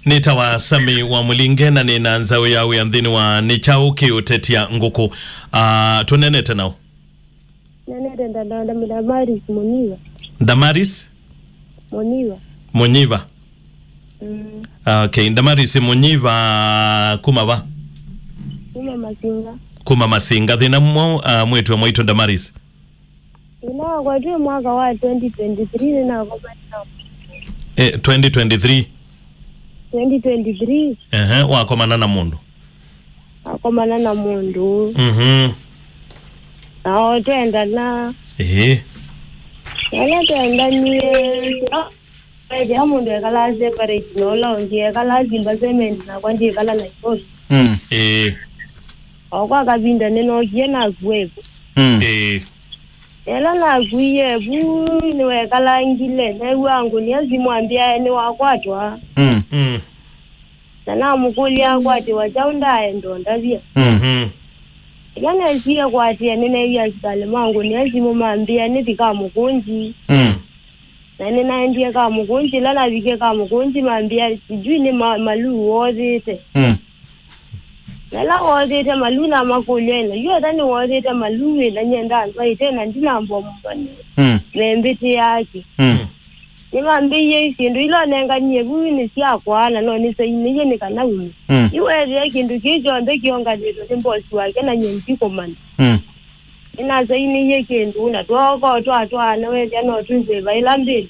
Nitawa Sami wa Mulinge na nina nzao yawe ya nthini wa nichauki utetia nguku tunenete nao. Nenete ndandanda Damaris Muniva. Damaris Muniva. Munyiva. Okay, Damaris Munyiva kuma ba Kuma Masinga. Kuma Masinga thina mwo mwetu wa mwaito Damaris. Inawa mwaka wa 2023 ninakomana. 2023. 2023. Ehe, wakomana na mundu. Akomana na mundu. Nao twenda na. Ela twenda niye. Ya mundu ekala separate nolongi ekala zimba cement nakwanje ekala Nairobi. Okwakabinda nenokie nakuwepo. Ela nakuiye bu niwekalangile newangu niazimwambia niwakwatwa. Na namukulia akwatiwa chaundaye ndonda vya. Ila nesiye kwatia nineiya sikali mangu niazimumambia nithikamukunji. Na ninaendie kamukunji la navike kamukunji mambia sijui ni malu wothite. Nala wothite malu na makulia yu ata ni wothite malu wina nyenda ntwaite na ndinambo mbani. Membiti yake. Nimambiye isindu ilo nenganie buyu ni siakwana no nisainiye nikana ume. Iwethia kindu kichonthe kionganitwe ni mbosi wake na nyenjikomana. Inasainiye kindu na twoko twatwana wethia no twikweva ila mbili.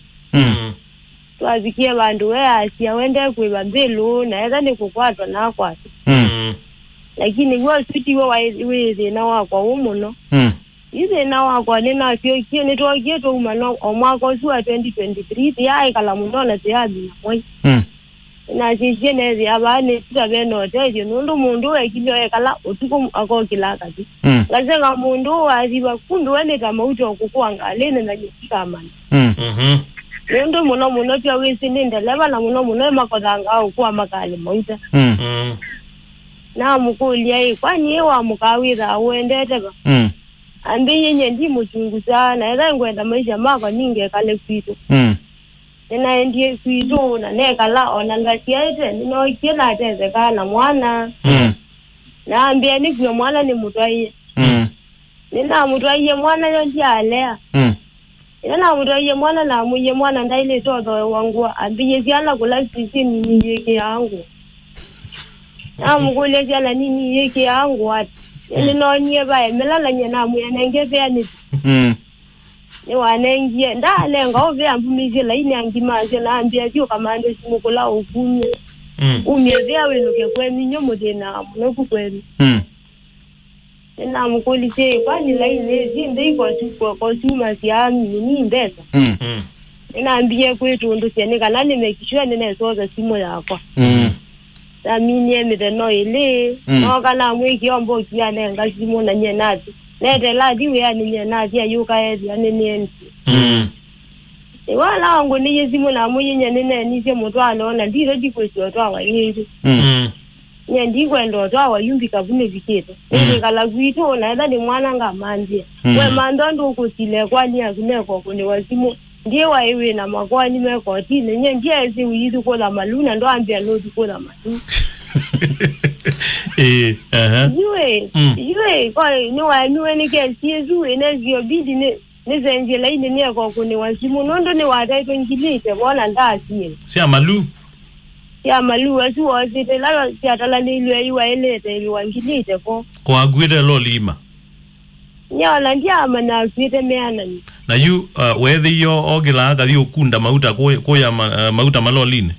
Twavikie vandu we asia wende kwiva mbilu na etha ni kukwatwa nakwatwa. Lakini wo sutiwe wi thina wakwa wu muno. Ithina wakwa ninatyokie nitwokie twauma no omwaka usu wa 2023 tiyaikala muno na tiyathina mwai. Nacicie nethia vanitita vena utethio nundu mundu wekile ekala utuku akokila akathi. Ngasenga mundu wathiva kumbi we ni ta mauta ukukua ngalini na nyikamana. Nundu muno muno tya wisi ni ndeleva na muno muno emakothanga ukua makali mauta. Namukulia i kwani wa mukawitha uendete va. Ambi yenye ndi muchungu sana etha ngwenda maisha makwa ningekale kwitu. Ninaendie kwitu na nekala ona ngasiaite ninokie natetheka na mwana. Naambia nikue mwana nimutwaiye. Ninamutwaiye mwana yo ndialea. Ila namutwaiye mwana namuiye mwana ndaile totho wangua ambiye syana kula sisi nini yeke yangu. Namukulia syana nini yeke yangu ati. Ninonie vae melalanye namuya nengevea ni niwanengie ndalenga ovea mbumizie laini angimasyo naambia sio kamande simukula ukumye. Umye vea winuke kwemi nyo muthina muno kukwemi. Ninamukulisye kwani laini zinde iko kosuma syami ni mbesa. Ninaambie kwitu undu syene kana nimekishwa ninesoza simu yakwa. Naminie mitheno ili noka namwikia ombokia nenga simu na nye nathi. Netela thiwe ani nye nathi ayuka ethia ninientie. Wala wangu niye simu namwiye ninenisie mutwano na ndire ndikwisio twawa yingi. Nye ndikwenda utwawa yumbi kavune vikite. Nindikala kwitu na etha ni mwana ngamanzia. We mando ndukusile kwani akuneko kuniwa simu. Ndiye waiwe na makwani mekotine nye ndiye esi uyithi kula maluna ndo ambia nuthi kula malu. Yue, yue, kwa ni waemiwe ni kesi yesu inezio bidi ni nizenje laini nieko kuniwa simu nondo ni wataitwe ngilite bona ndasie. Sia malu. Ya malu asu wasite lala siatalanilwe iwa elete iwa ngilite ko. Kwagwire lolima. Nyola ndiama na kwite meana ni. Na yu wethi yo ogila akathi ukunda mauta kuya mauta maloline.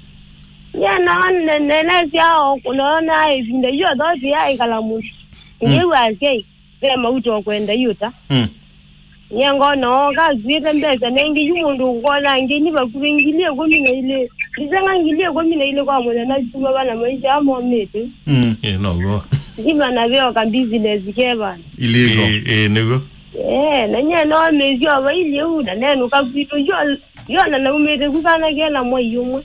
Ya na nene sia kunaona ivinda hiyo dhoti ya ikala muntu. Ngewa ake vya mauta kwenda yuta. Nyango no ka kwite mbesa nengi yu mundu ukona ngeni bakuingilie komina ile. Ndisanga ngilie komina ile kwa mwana na chuma bana maisha amo mete. No go. Ndima na vyo ka business ke bana. Illegal. Niguo. Na nye no mezio ba ile una nenu ka kwitu yo yo na naumete kukana kena mwai yumwe.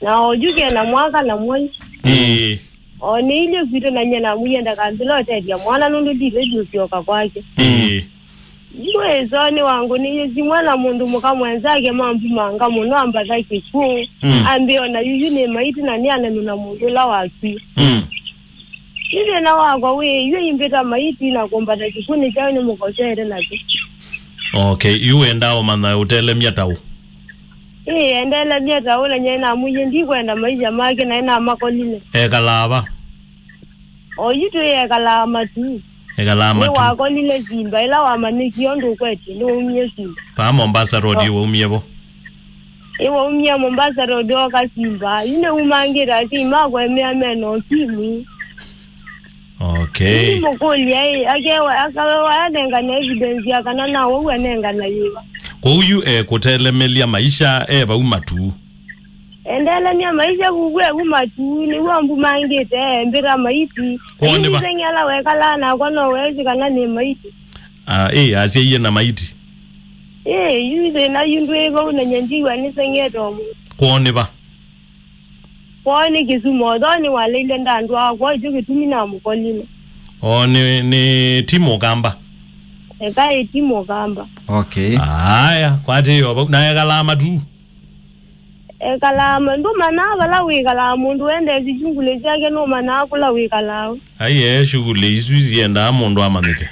Na ojuke na mwaka na mwai. One ile kwitu na nye na muyenda kambila otedia mwana nundu ndile jusyoka kwake. Iwezo ni wangu ni mwana mundu mukamwenzake mambu manga muno ambatha kiku. Ambio na yuyu ni maiti na ni ananuna mundu la waki. Ile na wakwa we yu imbeta maiti na kumbata kikuni chao ni mukosere nacho. Okay, iwe ndao mana utelemia tau. Endela mieta ula nyena muje ndikwenda maisha make na ina makolile. Ekalava. Oyitu ekala matu. Ekalama Ni tu. wakolile simba ila wamanikio ndukweti ni umye simba. Pa Mombasa Road iwe umyevo. Iwe umye Mombasa Road oka simba. Ine umangira simba kwemea meno kimu. Okay. Mukulia akewa akawa anenga na evidence yakana nawo wenenga na yiwa. Kwa uyu kutelemelia maisha bauma tu. Endela nya maisha kukwe kumatu ni wambu mangite mbira maiti. Kwone ba. Ngala wekala na kono wezi kana ni maiti. Asiye na maiti. Yuze na yundwe ko na nyanjiwa ni sengeto mu. Kwone ba. Kwone Kisumu dhoni waleile ndandwa kwa icho kitumi na mukolile. O ni timu kamba. Eka timu kamba. Okay. Aya, kwati yo na ekalama tu. Ekalama nduma vala wikala mundu wende zichungule chake no mana kula wikala. Aye shughuli isu zienda mundu amanike.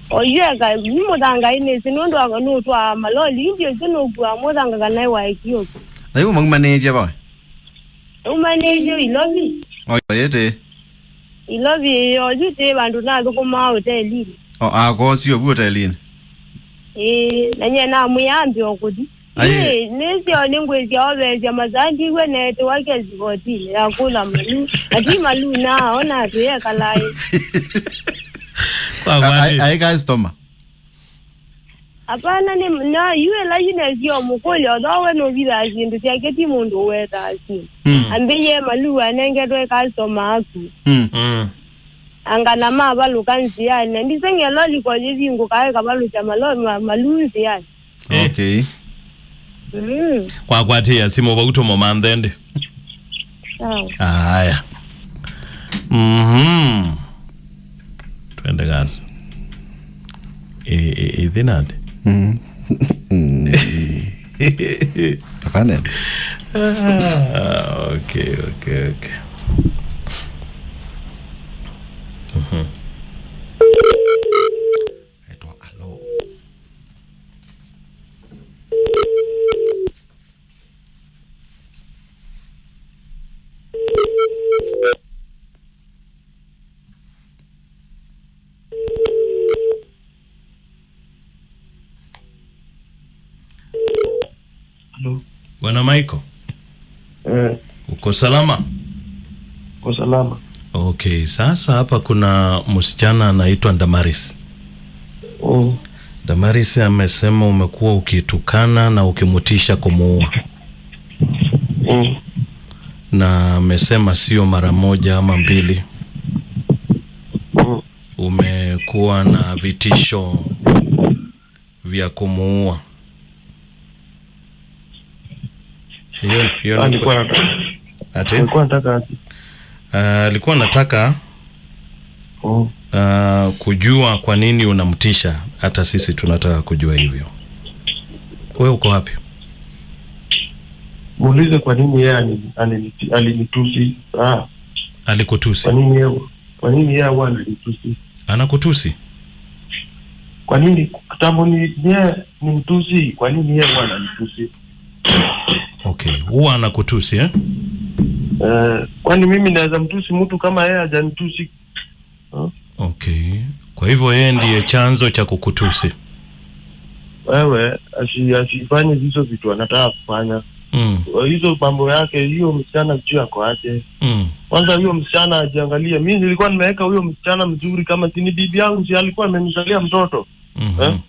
Oyeka nimutanga ine sinundu akanutwa maloli indio sinugwa mutanga kana waikio. Na iwo mangumaneje ba. Umaneje Ilovi. Oyete. Ilovi yojute bandu nathukuma hotelini. O a ko sio bu hotelini. Nanye na muyambi okuti. Aye. Nesio ningwezia obezia mazandi kwenete wake zikotile yakula malu. Ati malu na ona tuyekalai. Ai customer. Hapana ni na yue la yine sio mukoli othowe no bila sindu siake ti mundu weta si. Ambiye malu anengetwe customer aku. Angana ma baluka nziani ndisengelo likoje zingu kae kabalucha malo malu nziani. Okay. Kwa kwati ya simu bautomo mandende. Sawa. Aya. Twende kazi. Ithinande. Akane. Okay. Etwa alo. Halo. Bwana Michael, uko salama? Kwa salama. Okay, sasa hapa kuna msichana anaitwa Damaris. Damaris amesema umekuwa ukitukana na ukimutisha kumuua. Na amesema sio mara moja ama mbili. Umekuwa na vitisho vya kumuua. Hiyo Alikuwa anataka alikuwa anataka kujua kwa nini unamtisha. Hata sisi tunataka kujua hivyo. Wewe uko wapi? Muulize kwa nini yeye alinitusi. Alikutusi. Kwa nini yeye huwa ananitusi? Anakutusi? Kwa nini kitambo ni yeye ni mtusi? Kwa nini yeye huwa ananitusi? Okay, huwa anakutusi eh? Kwani mimi naweza mtusi mtu kama yeye hajanitusi? Okay. Kwa hivyo yeye ndiye chanzo cha kukutusi. Wewe asifanye hizo vitu anataka kufanya. Hizo mambo yake, hiyo msichana sijui ako aje. Kwanza huyo msichana ajiangalie. Mimi nilikuwa nimeweka huyo msichana mzuri kama si ni bibi yangu, si alikuwa amenizalia mtoto.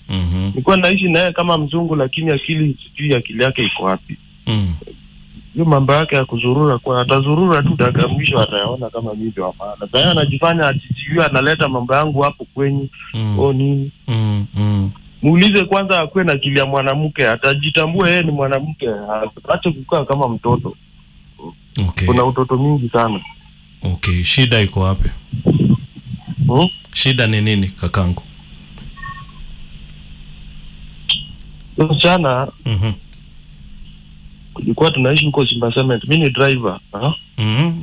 Nilikuwa naishi naye kama mzungu, lakini akili sijui akili yake iko wapi. Hiyo mambo yake ya kuzurura, kwa atazurura tu dakika mwisho atayaona kama mimi ndio hapana. Sasa anajifanya atijui, analeta mambo yangu hapo kwenyu. Nini? Muulize kwanza akuwe na akili ya mwanamke, atajitambua yeye ni mwanamke, aache kukaa kama mtoto. Okay. Kuna utoto mingi sana. Okay, shida iko wapi? Shida ni nini kakangu? Msichana tulikuwa tunaishi huko Simba Cement. Mimi ni driver.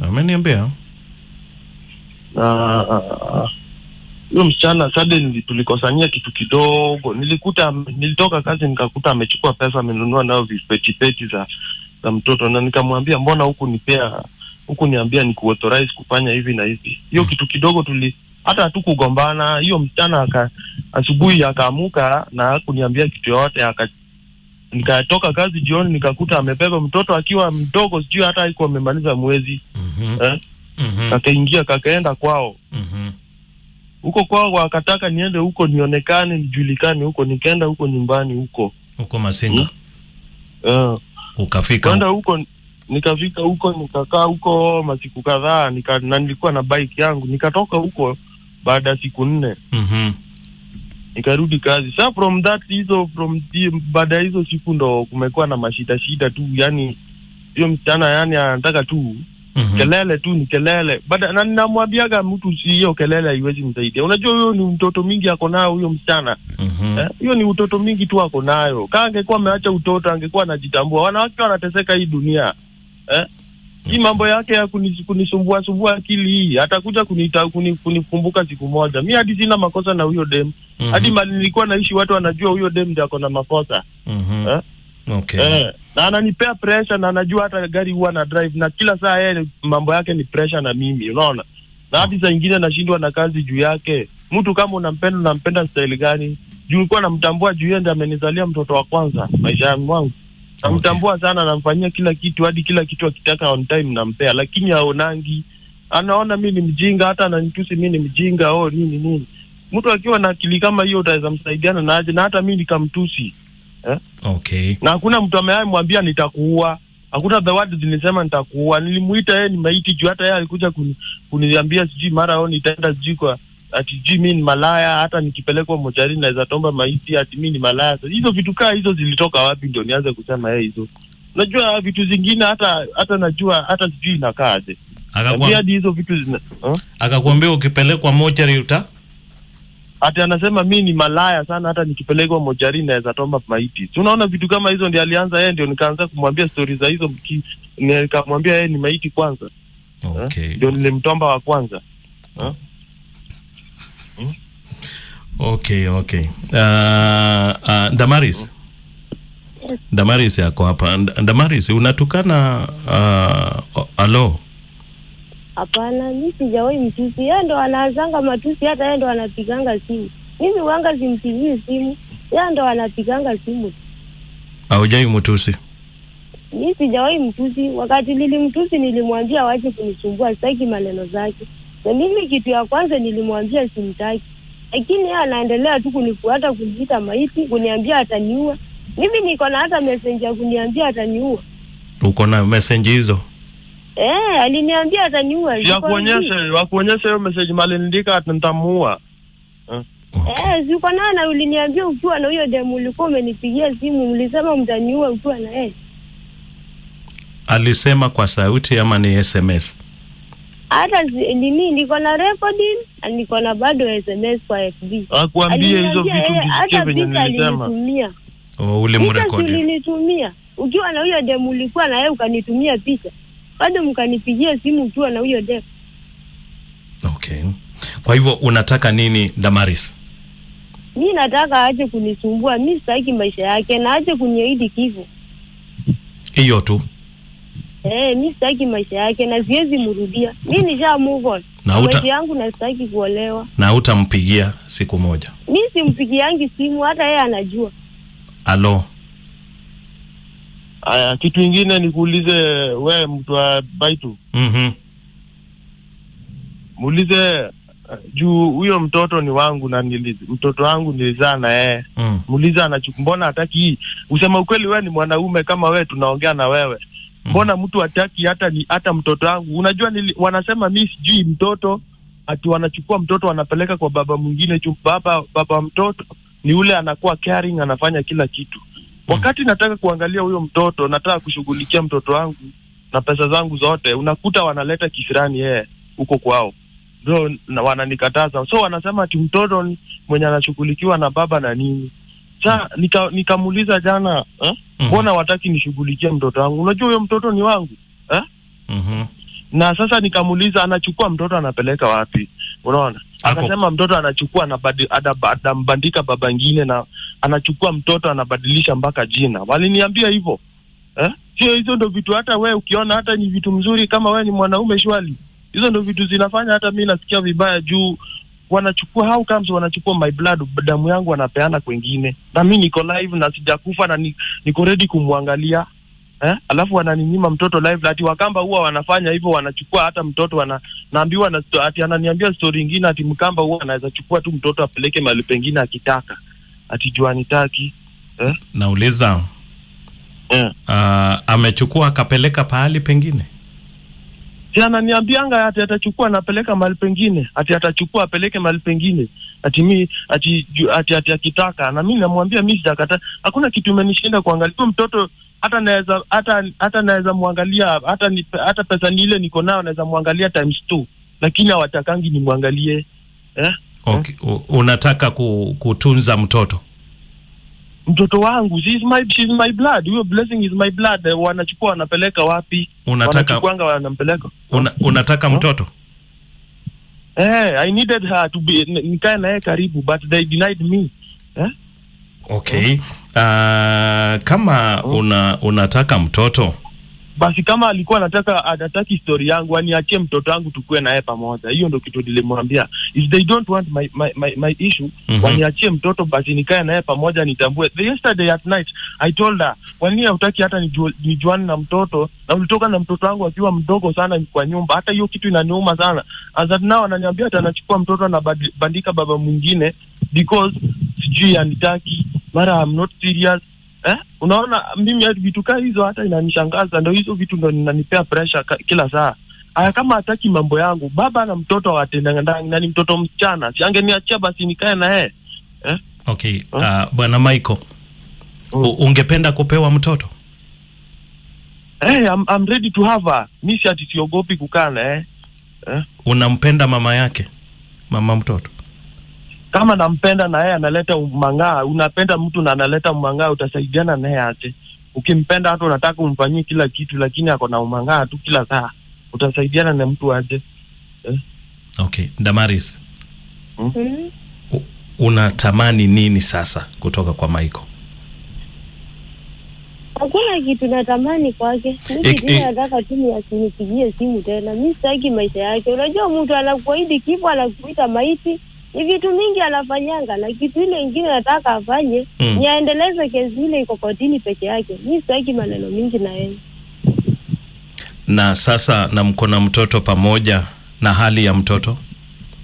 Ameniambia. Na huyo msichana suddenly tulikosania kitu kidogo. Nilitoka kazi nikakuta amechukua pesa amenunua nayo vipetipeti za mtoto, na nikamwambia mbona huku niambia ni kuauthorize kufanya hivi na hivi. Hiyo kitu kidogo hata hatukugombana. Hiyo msichana asubuhi akaamuka na hakuniambia kitu yote. Nikatoka kazi jioni nikakuta amebeba mtoto akiwa mdogo, sijui hata haikuwa amemaliza mwezi. Kakaingia kakaenda kwao. Huko kwao wakataka niende huko nionekane nijulikane huko, nikaenda huko nyumbani huko. Huko Masinga. Ukafika kwenda huko, nikafika huko nikakaa huko masiku kadhaa, na nilikuwa na bike yangu. Nikatoka huko baada ya siku 4. Nikarudi kazi. Sasa from that hizo from baada ya hizo siku ndo kumekuwa na mashida shida tu, yani hiyo msichana yani anataka tu kelele tu, ni kelele. Baada na ninamwambiaga mtu si hiyo kelele haiwezi msaidia. Unajua huyo ni mtoto mingi ako nayo huyo msichana. Hiyo ni utoto mingi tu ako nayo. Kama angekuwa ameacha utoto angekuwa anajitambua. Wanawake wanateseka hii dunia. Hii mambo yake ya kunisumbua sumbua akili hii atakuja kunikumbuka siku moja. Mimi hadi sina makosa na huyo dem. Hadi mali nilikuwa naishi watu wanajua huyo dem ndiye ako na makosa. Okay. Na ananipea pressure na anajua hata gari huwa na drive na kila saa yeye mambo yake ni pressure na mimi, unaona? Na hadi saa nyingine nashindwa na kazi juu yake. Mtu kama unampenda unampenda style gani? Juu nilikuwa namtambua juu yeye ndiye amenizalia mtoto wa kwanza maisha yangu. Namtambua sana, namfanyia kila kitu, hadi kila kitu akitaka on time nampea, lakini haonangi. Anaona mimi ni mjinga, hata ananitusi mimi ni mjinga, oh nini nini. Mtu akiwa na akili kama hiyo utaweza msaidiana na aje? Na hata mimi nikamtusi. Okay. Na hakuna mtu amemwambia nitakuua. Hakuna the word zilisema nitakuua. Nilimuita yeye ni maiti juu hata yeye alikuja kuniambia sijui mara au nitaenda sijui kwa ati sijui mimi ni malaya, hata nikipelekwa mochari naweza tomba maiti ati mimi ni malaya. Sasa hizo vitu kaa hizo zilitoka wapi ndio nianze kusema yeye hizo? Unajua vitu zingine hata najua hata sijui inakaaje. Akakwambia hizo vitu zina Akakwambia ukipelekwa mochari uta ati anasema mimi ni malaya sana, hata nikipelekwa mochari naweza tomba maiti. Si unaona vitu kama hizo ndio alianza yeye, ndio nikaanza kumwambia stories za hizo, nikamwambia yeye ni maiti kwanza. Okay. Ndio nilimtomba wa kwanza. Okay, okay. Damaris. Damaris yako hapa. Damaris, unatukana alo? Hapana, mimi sijawahi mtusi. Yeye ndo anaanzanga matusi, hata yeye ndo anapiganga simu. Mimi wanga simpigii simu. Yeye ndo anapiganga simu. Haujai mtusi? Mimi sijawahi mtusi. Wakati nilimtusi nilimwambia waache kunisumbua, sitaki maneno zake. Na mimi kitu ya kwanza nilimwambia simtaki. Lakini yeye anaendelea tu kunifuata, kuniita maiti, kuniambia ataniua. Mimi niko na hata message ya kuniambia ataniua. Uko na message hizo? Aliniambia ataniua. Ya kuonyesha hiyo message mali ndika nitamuua. Okay. Siko nayo na uliniambia ukiwa na huyo demu ulikuwa umenipigia simu, ulisema mtaniua ukiwa na yeye. Alisema kwa sauti ama ni SMS? Hata nini, niko na recording na niko na bado SMS kwa FB. Akuambie hizo vitu ndisikie venye nilisema. Oh, ulimrekodi. Ulinitumia. Ukiwa na huyo demu ulikuwa na yeye ukanitumia picha. Bado mkanipigia simu ukiwa na huyo demu. Okay. Kwa hivyo unataka nini Damaris? Mimi nataka aache kunisumbua, mimi sitaki maisha yake na aache kuniahidi kifo. Hiyo tu. Mimi sitaki maisha yake na siwezi mrudia. Mimi nisha move on. Na maisha yangu na sitaki kuolewa. Na utampigia siku moja? Mimi simpigiangi simu, hata yeye anajua. Alo. Aya, kitu kingine nikuulize we mtu wa Baitu. Muulize juu huyo mtoto ni wangu na mtoto wangu nilizaa na yeye. Muulize anachukua mbona hataki hii? Usema ukweli wewe ni mwanaume kama wewe tunaongea na wewe. Mbona mtu hataki hata mtoto wangu? Unajua wanasema mimi sijui mtoto, ati wanachukua mtoto wanapeleka kwa baba mwingine juu baba mtoto ni ule anakuwa caring, anafanya kila kitu. Wakati nataka kuangalia huyo mtoto, nataka kushughulikia mtoto wangu na pesa zangu zote, unakuta wanaleta kisirani yeye huko kwao. Ndio wananikataza. So wanasema ati mtoto mwenye anashughulikiwa na baba na nini. Sa nikamuuliza jana, mbona wataki nishughulikie mtoto wangu? Unajua huyo mtoto ni wangu. Na sasa nikamuuliza anachukua mtoto anapeleka wapi? Unaona? Akasema mtoto anachukua anambandika baba ngine, na anachukua mtoto anabadilisha mpaka jina. Waliniambia hivyo. Sio hizo ndo vitu hata we ukiona hata ni vitu mzuri kama we ni mwanaume shwali. Hizo ndo vitu zinafanya hata mimi nasikia vibaya juu wanachukua, how comes wanachukua my blood, damu yangu wanapeana kwingine. Na mimi niko live na sijakufa na niko ready kumwangalia. Alafu wananinyima mtoto live. Ati Wakamba huwa wanafanya hivyo, wanachukua hata mtoto naambiwa na ati ananiambia story nyingine ati Mkamba huwa anaweza chukua tu mtoto apeleke mahali pengine akitaka. Ati jua nitaki. Nauliza. Amechukua akapeleka pahali pengine? Si ananiambianga ati atachukua anapeleka mahali pengine, ati atachukua apeleke mahali pengine. Ati mi ati ati, ati akitaka, na mimi namwambia mimi sitakataa. Hakuna kitu imenishinda kuangalia mtoto, hata naweza hata naweza muangalia hata pesa ni ile niko nayo naweza muangalia times 2, lakini hawatakangi nimwangalie. Okay. Unataka kutunza mtoto? Mtoto wangu, she's my blood. Huyo Blessing is my blood. Wanachukua wanapeleka wapi? Wanachukuanga wanampeleka. Unataka mtoto? I needed her to be nikae naye karibu, but they denied me. Okay. Kama unataka mtoto, basi kama alikuwa anataka anataki story yangu aniachie mtoto wangu tukue naye pamoja. Hiyo ndio kitu nilimwambia. If they don't want my issue, waniachie mtoto basi nikae naye pamoja nitambue. The yesterday at night I told her, kwa nini hutaki hata nijuane na mtoto, na ulitoka na mtoto wangu akiwa mdogo sana kwa nyumba. Hata hiyo kitu inaniuma sana. As at now ananiambia hata anachukua mtoto na bandika baba mwingine because sijui anitaki, mara I'm not serious. Unaona mimi vitu kama hizo hata inanishangaza. Ndio hizo vitu ndio ninanipea pressure kila saa. Aya, kama hataki mambo yangu, baba na mtoto watendanga ndani, na ni mtoto msichana, si angeniachia basi nikae na yeye. Okay. Bwana Michael, ungependa kupewa mtoto? I'm ready to have her. Mimi si ati siogopi kukaa na yeye. Unampenda mama yake? Mama mtoto? Kama nampenda na yeye analeta umang'aa, unapenda mtu na analeta umang'aa, utasaidiana naye aje? Ukimpenda hata unataka umfanyie kila kitu, lakini ako na umang'aa tu kila saa, utasaidiana na mtu aje? Okay, Damaris. Unatamani nini sasa kutoka kwa Michael? Hakuna kitu natamani kwake. Mimi nataka tu asinipigie simu tena. Mimi sitaki maisha yake. Unajua mtu anakuahidi kifo, anakuita maiti. Ni vitu mingi anafanyanga, na kitu ile ingine nataka afanye ni aendeleze kesi ile iko kotini peke yake. Mimi sitaki maneno mingi na yeye. Na sasa na mko na mtoto pamoja, na hali ya mtoto?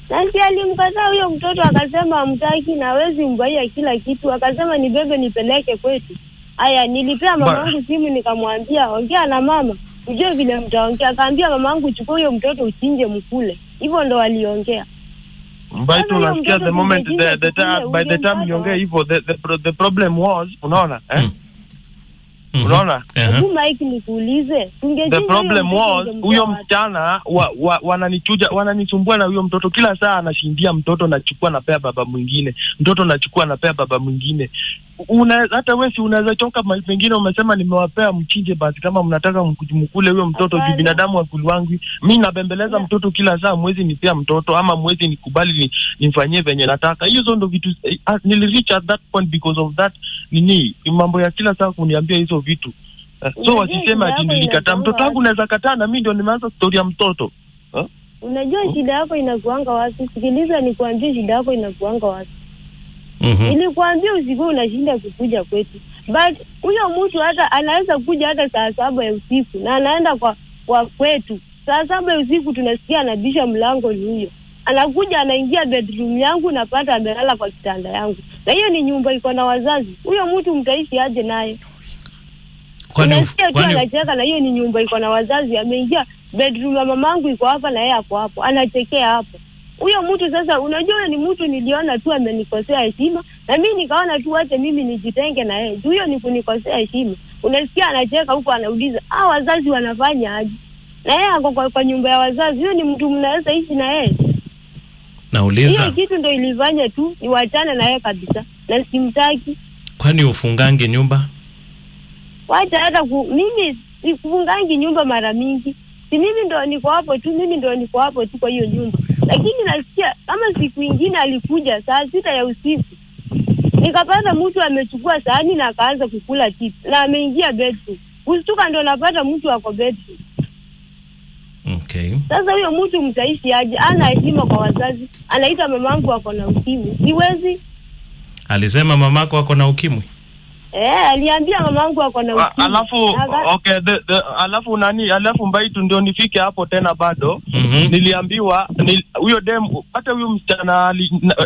Na si alimkataa huyo mtoto, akasema hamtaki na hawezi mbaia kila kitu, akasema nibebe nipeleke kwetu. Aya, nilipea mamangu simu nikamwambia ongea na mama, ujue vile mtaongea. Akaambia mamangu chukua huyo mtoto uchinje mkule. Hivyo ndo waliongea. But unasikia the moment the by the time niongea hivyo the problem was, unaona Unaona? Mike nikuulize, the problem was huyo msichana wananichuja, wananisumbua na huyo mtoto kila saa anashindia mtoto, nachukua napea baba mwingine, mtoto nachukua napea baba mwingine. Hata wewe si unaweza choka mahali pengine, umesema nimewapea mchinje basi kama mnataka mkule huyo mtoto juu binadamu akuli wangu. Mimi nabembeleza mtoto kila saa, mwezi nipea mtoto ama mwezi nikubali nimfanyie venye nataka. Hizo ndo vitu nilireach at that point because of that nini mambo ya kila saa kuniambia hizo vitu. So wasiseme ati nilikataa mtoto wangu, naweza kataa na mimi ndio nimeanza story ya mtoto. Unajua shida yako inakuanga wapi? Sikiliza nikuambie shida yako inakuanga wapi. Nilikuambia usiku unashinda kukuja kwetu. But huyo mtu hata anaweza kuja hata saa 7 ya usiku na anaenda kwa kwetu. Saa 7 ya usiku tunasikia anabisha mlango ni huyo. Anakuja anaingia bedroom yangu napata amelala kwa kitanda yangu. Na hiyo ni nyumba iko na wazazi. Huyo mtu mtaishi aje naye? Kwani anacheka na hiyo ni nyumba iko na wazazi, ameingia bedroom ya mamangu iko hapa na yeye ako hapo. Anachekea hapo. Huyo mtu sasa, unajua ni mtu niliona tu amenikosea heshima na mimi nikaona tu acha mimi nijitenge na yeye. Huyo ni kunikosea heshima. Unasikia anacheka huko anauliza, wazazi wanafanya aje? Na yeye ako kwa nyumba ya wazazi. Huyo ni mtu mnaweza ishi na yeye? Nauliza. Hiyo kitu ndio ilifanya tu niwachane na yeye kabisa na simtaki. Kwani ufungange nyumba? Wacha hata mimi sikufungangi nyumba mara mingi. Si mimi ndo niko hapo tu, mimi ndo niko hapo tu kwa hiyo nyumba. Lakini nasikia kama siku ingine alikuja saa 6 ya usiku. Nikapata mtu amechukua sahani na akaanza kukula chips na ameingia bedroom. Kustuka ndo napata mtu ako bedroom. Okay. Sasa huyo mtu mtaishi aje? Ana heshima kwa wazazi, anaita mamangu ako na ukimwi. Siwezi. Alisema mamako ako na ukimwi? Eh, aliambia mamangu ako na ukimwi. Alafu okay, alafu nani, alafu Mbaitu ndio nifike hapo tena bado. Niliambiwa huyo dem, hata huyo msichana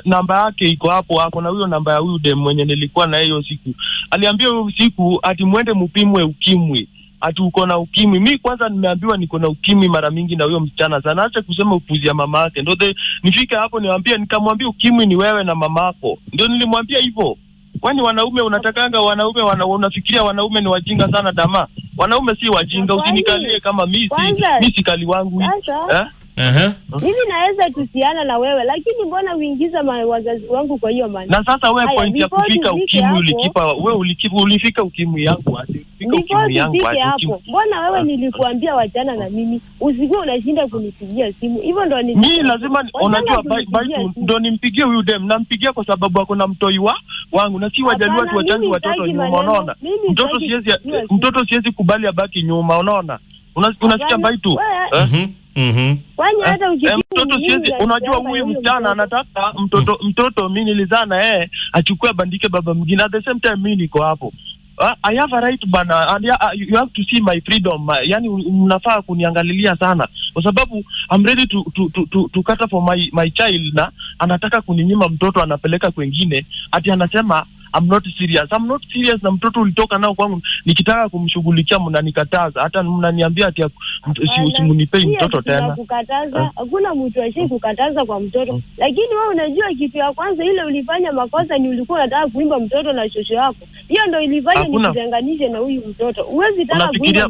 namba yake iko hapo hapo, na huyo namba ya huyu dem mwenye nilikuwa na hiyo siku. Aliambia huyo siku ati mwende mupimwe ukimwi, ati uko na ukimwi. Mi kwanza nimeambiwa niko na ukimwi mara mingi na huyo msichana sana, acha kusema upuzi ya mama yake. Ndio nifike hapo niwaambie, nikamwambia ukimwi ni wewe na mamako. Ndio nilimwambia hivyo. Kwani wanaume unatakanga wanaume unafikiria wanaume ni wajinga sana dama? Wanaume si wajinga, usinikalie kama mimi sikali wangu. Sasa, eh? Mimi naweza tusiana na wewe, lakini mbona uingiza wazazi wangu kwa hiyo maneno? Na sasa wewe point ya kufika ukimwi ulikipa, wewe ulifika ukimwi yangu aje? Ulifika ukimwi yangu aje? Mbona wewe nilikuambia wachana na mimi, usikuwa unashinda kunipigia simu. Hivyo ndo ni mimi lazima, unajua ndo nimpigie huyu dem, nampigia kwa sababu ako na mtoi wangu na si wajaluo tu wachangi watoto nyuma, unaona? Mtoto siwezi kubali abaki nyuma, unaona? Unasikia Mbaitu? Kwani hata mtoto siwezi, unajua huyu msichana anataka mtoto mimi nilizaa na yeye achukue abandike baba mwingine. At the same time mimi niko hapo. I have a right bana, and you have to see my freedom. Yani mnafaa kuniangalilia sana kwa sababu I'm ready to cater for my child, na anataka kuninyima mtoto, anapeleka kwingine, ati anasema I'm not serious. I'm not serious na mtoto ulitoka nao kwangu, nikitaka kumshughulikia mnanikataza, hata mnaniambia ati usimnipei mtoto tena. Kukataza, hakuna mtu ashii kukataza kwa mtoto. Lakini wewe unajua kitu ya kwanza ile ulifanya makosa ni ulikuwa unataka kuimba mtoto na shosho yako. Hiyo ndio ilifanya nikutenganishe na huyu mtoto. Huwezi taka kuimba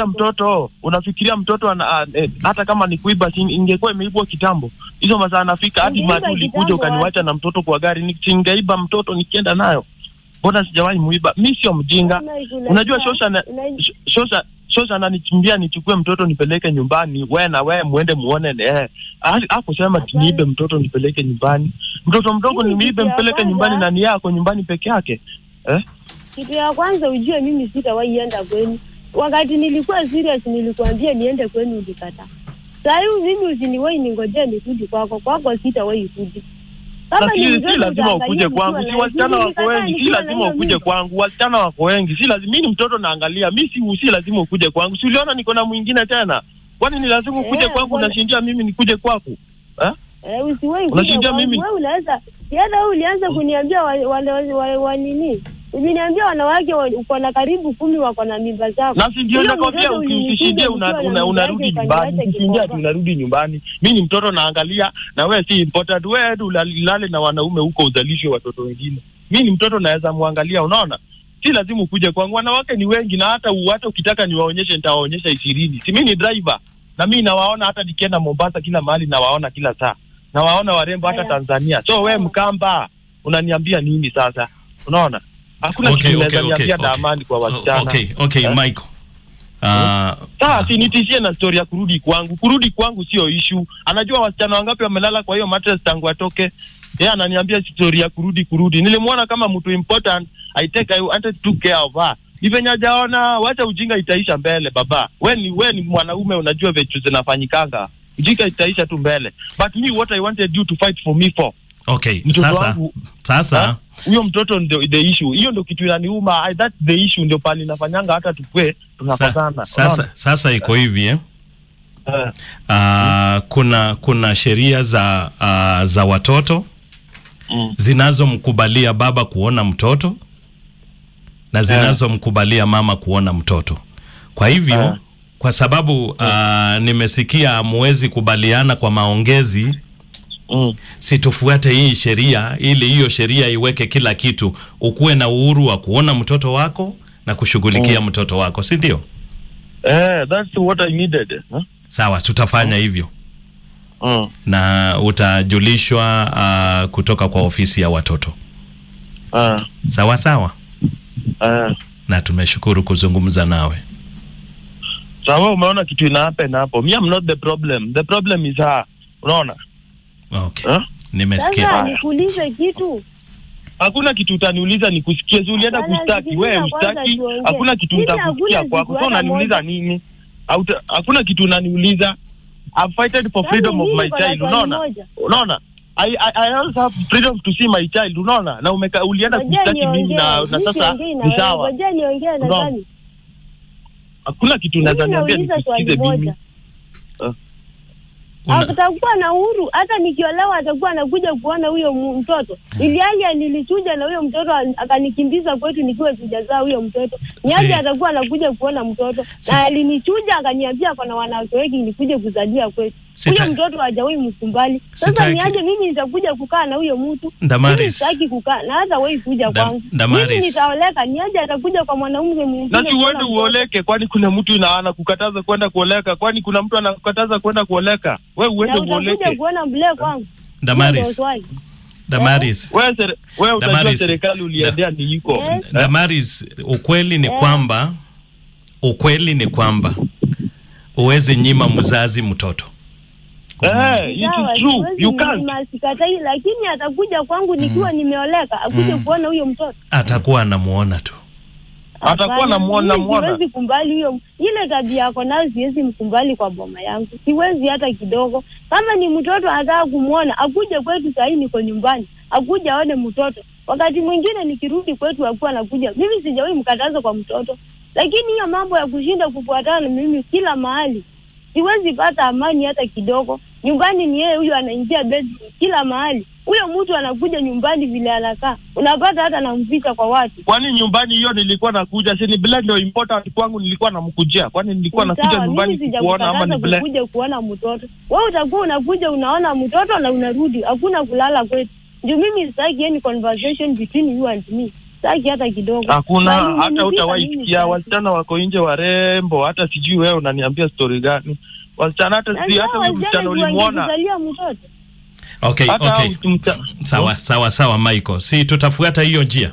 mtoto. Unafikiria mtoto hata kama ni kuiba ingekuwa imeibwa kitambo. Hizo masaa nafika hadi matu ulikuja ukaniacha na mtoto kwa gari, nisingeiba mtoto nikienda nayo. Mbona sijawahi muiba? Mimi sio mjinga. Unajua shosha ananichimbia nichukue mtoto nipeleke nyumbani, wewe na wewe muende muone. Hakusema niibe mtoto nipeleke nyumbani. Mtoto mdogo niibe mpeleke nyumbani na ni yako nyumbani peke yake. Kitu ya kwanza ujue mimi sitawahi enda kwenu. Wakati nilikuwa serious nilikuambia niende kwenu ulikataa. Sasa mimi usiniwahi ningojee nirudi kwako, kwako sitawahi kurudi. Kama si lazima ukuje kwangu, si wasichana wako wengi, si lazima ukuje kwangu, wasichana wako wengi, si lazima. Mimi ni mtoto naangalia, mimi si lazima ukuje kwangu. Si uliona niko na mwingine tena? Kwani ni lazima ukuje kwangu? Unashindia mimi nikuje kwako? Usiwahi kuja mimi. Wewe unaweza, hata wewe ulianza kuniambia wale nini? Uliniambia wanawake uko na karibu 10 wako na mimba zako. Na si ndio nakwambia ukishindia unarudi nyumbani. Ukishindia unarudi nyumbani. Mimi ni mtoto naangalia na wewe si important. Wewe ulale na wanaume huko uzalishe watoto wengine. Mimi ni mtoto naweza muangalia, unaona? Si lazima ukuje kwangu. Wanawake ni wengi na hata ukitaka niwaonyeshe nitawaonyesha 20. Si mimi ni driver na mimi nawaona hata nikienda Mombasa kila mahali nawaona kila saa. Nawaona warembo hata Tanzania. So wewe Mkamba unaniambia nini sasa? Unaona? Hakuna kitu naweza niambia damani kwa wasichana. Okay, Michael. Sasa si nitishie na story ya kurudi kwangu. Kurudi kwangu sio issue. Anajua wasichana wangapi wamelala kwa hiyo mattress tangu atoke. Yeye ananiambia story ya kurudi. Nilimwona kama mtu important. I wanted to take care of her. Ni hajaona, wacha ujinga itaisha mbele baba. Wewe ni mwanaume unajua vitu zinafanyikanga. Ujinga itaisha tu mbele. But me what I wanted you to fight for me for. Okay, sasa huyo mtoto ndio the issue. Hiyo ndio kitu inaniuma. That's the issue ndio pale inafanyanga hata tukue tunapatana. Sasa iko hivi Kuna sheria za watoto zinazomkubalia baba kuona mtoto na zinazomkubalia mama kuona mtoto. Kwa hivyo kwa sababu nimesikia hamwezi kubaliana kwa maongezi, situfuate hii sheria ili hiyo sheria iweke kila kitu, ukuwe na uhuru wa kuona mtoto wako na kushughulikia mtoto wako, si ndio? That's what I needed. Huh? Sawa, tutafanya hivyo. Na utajulishwa kutoka kwa ofisi ya watoto. Sawa sawa, na tumeshukuru kuzungumza nawe. Sawa, umeona kitu ina happen hapo. Me, I'm not the problem. The problem is her. Unaona? Okay. Eh? Nimesikia. Sasa nikuulize kitu. Hakuna kitu utaniuliza nikusikie. Si ulienda Hapana, kushtaki sikiliza wewe, kwanza ushtaki. tuongee. Hakuna kitu Mimi nitakusikia hakuna kwako. siku So hata unaniuliza moja. nini? Hakuna kitu unaniuliza. I've fighted for Yaani freedom of mimi my niko na child, swali unaona? moja. Unaona? I also have freedom to see my child, unaona? Na ulienda Ngoja kushtaki mimi niongee. na Mimi sasa siongei na ni wewe. sawa. Ngoja niongee Unaona? nadhani. Hakuna kitu Mimi unaweza niambia nauliza swali nikusikize mimi. moja. Atakuwa na uhuru hata nikiolewa, atakuwa anakuja kuona huyo mtoto. Iliaje nilichuja na huyo mtoto akanikimbiza kwetu nikiwa sijazaa huyo mtoto. Niaje atakuwa anakuja kuona mtoto? Na alinichuja akaniambia kuna wanawake wengi nikuje kuzalia kwetu. Huyo mtoto hajawahi mkumbali. Sasa niaje mimi nitakuja kukaa na huyo mtu? Damaris. Mimi sitaki kukaa na hata wewe kuja kwangu. Damaris. Mimi nitaoleka, niaje atakuja kwa mwanaume mwingine? Na si kuona uende mtoto? uoleke, kwani kuna mtu anakukataza kwenda kuoleka? Kwani kuna mtu anakukataza kwenda kuoleka? Wewe Na uende utakuja uoleke. kuona mlee kwangu. Damaris. Hiyo ndio swali. Damaris. Wewe utajua Damaris. serikali uliendea ni iko. Yes. Damaris, ukweli ni kwamba huwezi nyima mzazi mtoto. Eh, it Sawa, is true. siwezi You can't. mnyima, sikatai, lakini atakuja kwangu nikiwa nimeoleka, akuje kuona huyo mtoto. Atakuwa anamuona tu. Atakuwa Hapana, anamuona mimi muona. Siwezi kumbali huyo, ile tabia yako nayo siwezi mkumbali kwa boma yangu, siwezi hata kidogo. Kama ni mtoto anataka kumwona, akuje kwetu. Sahii niko nyumbani, akuje aone mtoto. Wakati mwingine nikirudi kwetu akuwa anakuja. Mimi sijawahi mkataza kwa mtoto, lakini hiyo mambo ya kushinda kufuatana na mimi kila mahali, siwezi pata amani hata kidogo. Nyumbani ni yeye huyo anaingia bedroom kila mahali. Huyo mtu anakuja nyumbani vile anakaa, unapata hata namficha kwa watu. Kwani nyumbani hiyo nilikuwa nakuja, si ni Blair ndio important kwangu, nilikuwa namkujia. Kwani nilikuwa nakuja Sawa, nyumbani mimi kukuona ama ni sijakukataza Blair? kukuja kuona mtoto. Wewe utakuwa unakuja unaona mtoto na unarudi, hakuna kulala kwetu. Ndio mimi sitaki any conversation between you and me, sitaki hata kidogo. Hakuna Bali hata umenifika utawahi mimi sikia sitaki. wasichana wako nje warembo, hata sijui wewe unaniambia story gani. Wasichana hata Na si sawa, hata huyu wasichana msichana ndio ulimuona. wangekuzalia mtoto. Okay, Hata okay. huyu Sawa sawa sawa, Michael. Si tutafuata hiyo njia.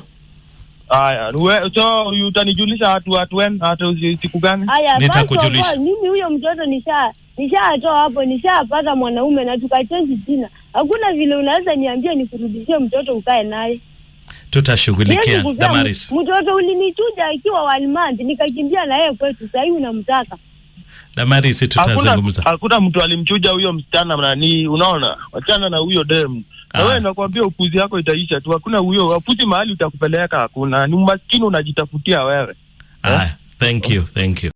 Haya, so utanijulisha hatu when hatu siku gani? Haya, first of Nitakujulisha. all, mimi huyo mtoto nishatoa hapo, nishapata mwanaume na tukachange jina. Hakuna vile unaweza niambia nikurudishie mtoto ukae naye. Tutashughulikia Siwezi kupea Damaris. mtoto ulinichuja akiwa one month, nikakimbia na yeye kwetu, sasa hivi unamtaka. Damaris, Hakuna tutazungumza. hakuna mtu alimchuja huyo msichana nani, unaona? Wachana na huyo demu. Na Ah. wewe nakwambia upuzi yako itaisha tu. Hakuna huyo upuzi mahali utakupeleka hakuna. Ni umaskini unajitafutia wewe. Haya, thank you, thank you.